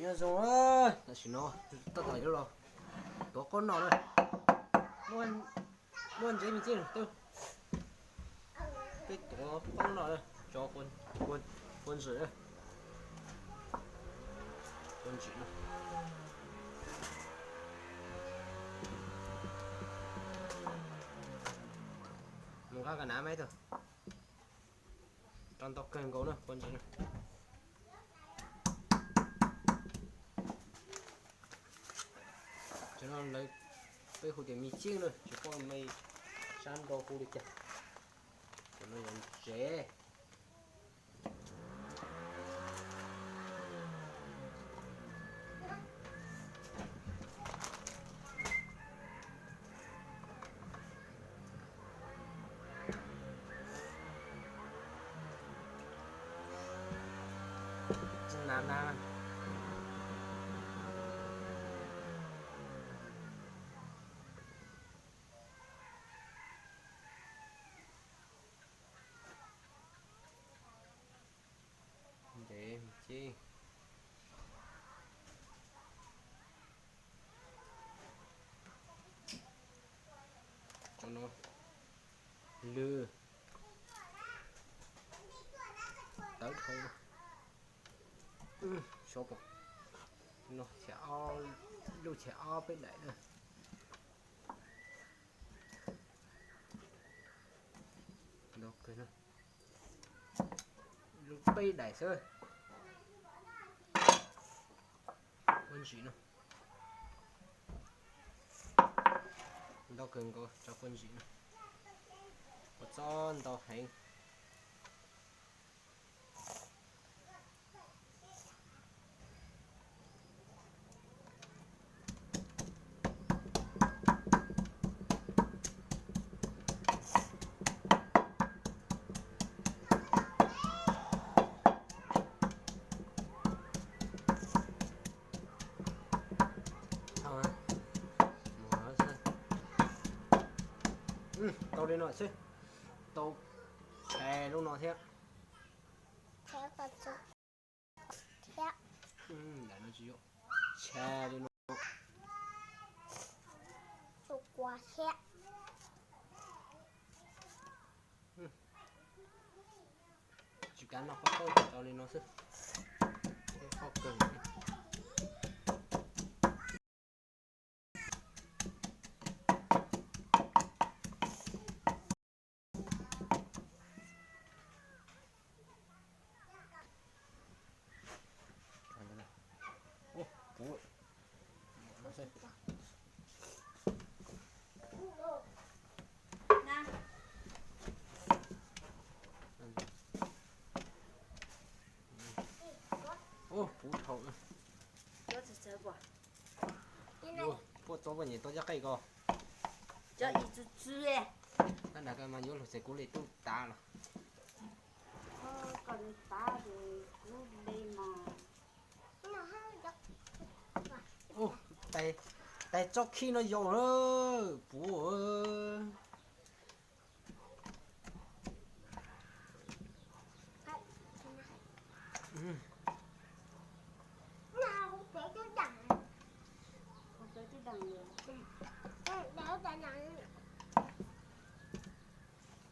Nyob zoo, tam sim no tab tom yuav los tuav qaub noj na. Muaj ntsev me txiv twb, peb tuav qaub noj na, tso kua ntsim, kua ntsim no. Mus nqa ka nav me tug. Rau ntau kawg nkaus na, kua ntsim na. Cov no lawv, peb hu tias me txiv na, tsis paub me sab nrau hu li cas. Cov no yog ntsev. Tsis nas na. Ntev ces cov no lwj tawv dhau. Xyov pom no, lub chav ob peb daim na. Ntau kawg no, lub peb daim xwb. Kua ntsim no, ntau kawg nkaus cov kua ntsim no, ua txob ntau heev. Tau li no xwb, tau tshais lub no thiab. Tshais li no. Tsis kav noj qab qaub, tau li no xwb. Qab kawg. Puv dhau. Puaj txob puaj nyem tau caj qej ko. Cov ib txwv txwv. Tab nag ko mas yuav lug txes kuv li tub tav los. Koj li tav ces kuv li mas. Tais tsob khib no yau puv.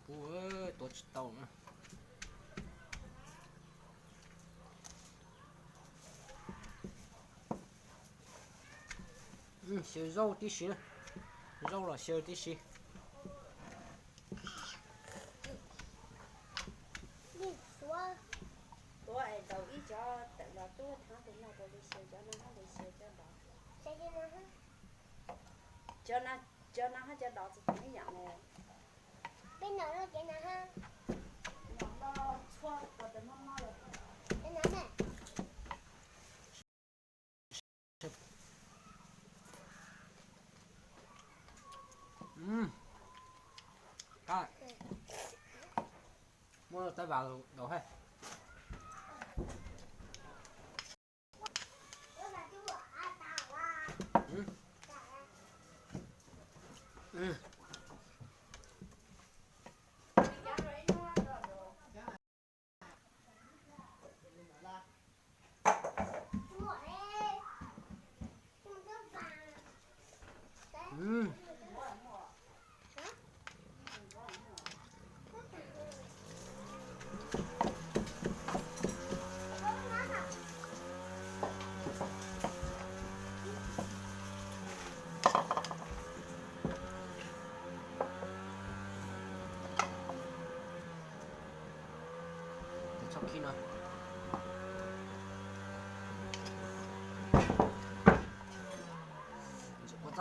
Puv, tuav tsis tau na. Xyaw zaub tib si na, zaub los xyaw tib si. Tuav es tau ib cov tawm los tub thaab tus no rau li xyaw cov no hab li xyaw cov no. Cov no, cov no hab cov no tsis tau ib yam ne. Peb no, no txhua ko tes mob mob lawm. Muab tab vas daus hab.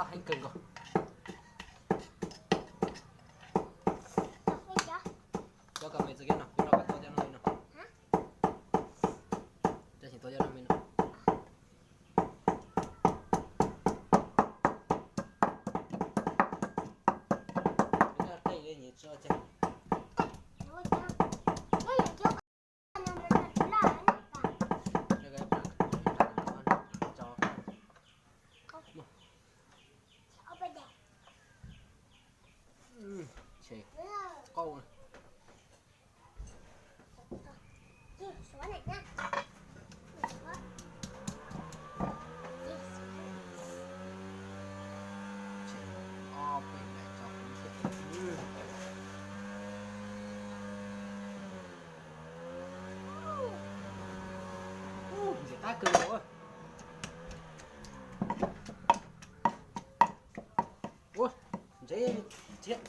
Heev kawg nkaus. Cov kawm mem txwv kiag no, kuv rau koj tua cov no li no. Cov tseem tua cov no li no. Qau. Ntxim qab kawg nkaus. Ua, ntxim thiab.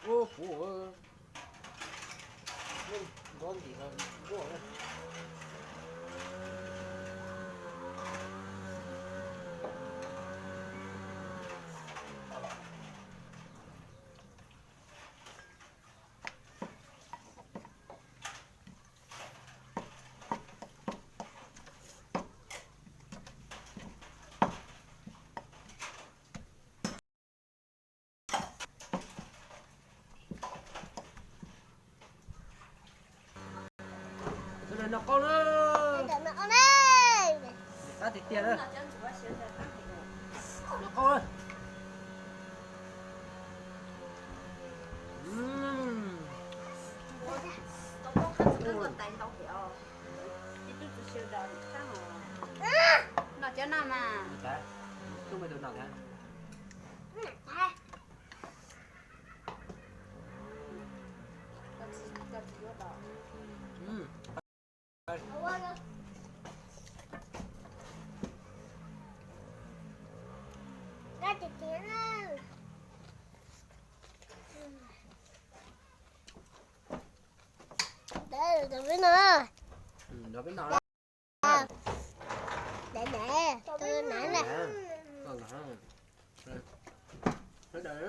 Ua puv, nrov ntim los nruaj. Sawv daws noj qaub na. Qab tiag tiag na. Noj qaub na. Noj cov no mas. Tuaj me tus noj thiab.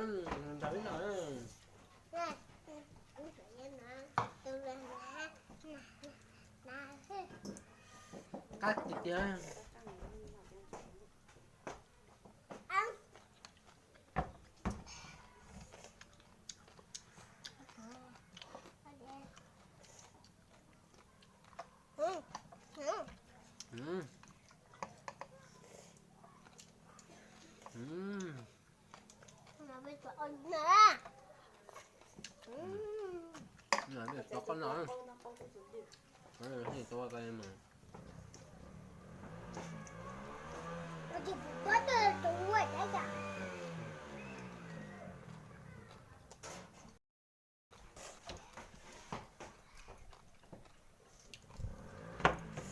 Nrog peb noj. Nrog peb noj. Qab tiag tiag. Tua koj no. Tua koj no.